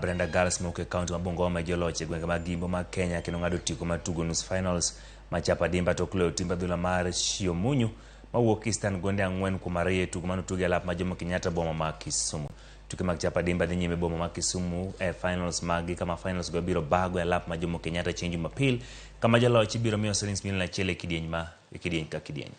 Brenda Girls mawuok e kaunti ma Bungoma e joloch e gwenge mag Imbo mag Kenya kendo ng'ado otiko mar tugo nus finals ma Chapa Dimba tok loyo timb adhula mar Shiomunyu mawuok Eastern gonde 4-2 e tugo manotugi e alap ma Jomo Kenyatta boma ma Kisumu. Tuke mag Chapa Dimba dhi nyime boma ma Kisumu e finals maggi kama finals go biro bago e alap ma Jomo Kenyatta chieng' Jumapil kama jaloch ibiro miyo silings milion 1 e kidieny ma e kidieny ka kidieny.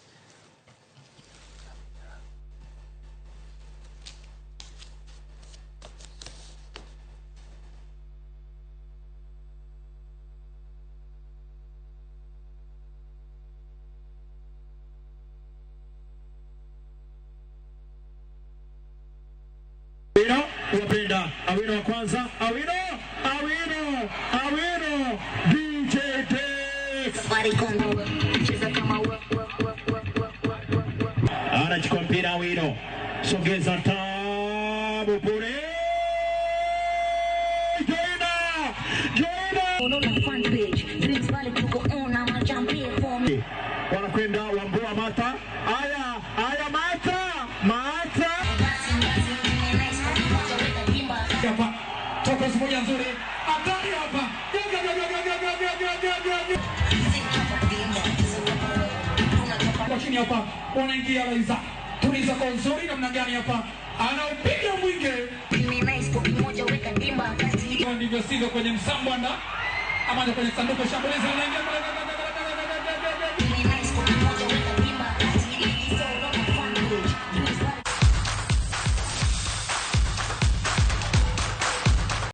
Awino wapenda Awino wa kwanza, Awino, Awino, Awino, DJ Dex anachukua mpira Awino, sogeza tabu pure Joina, Joina wanakwenda Wambua Mata, aya aya Mata, Mata hapa toka moja nzuri hatari hapa kwa chini hapa wanaingia Laiza tuliza kwa nzuri namna gani hapa anaupiga mwinge ndivyo sivyo kwenye msambwanda ama kwenye sanduku shambulizi anaingia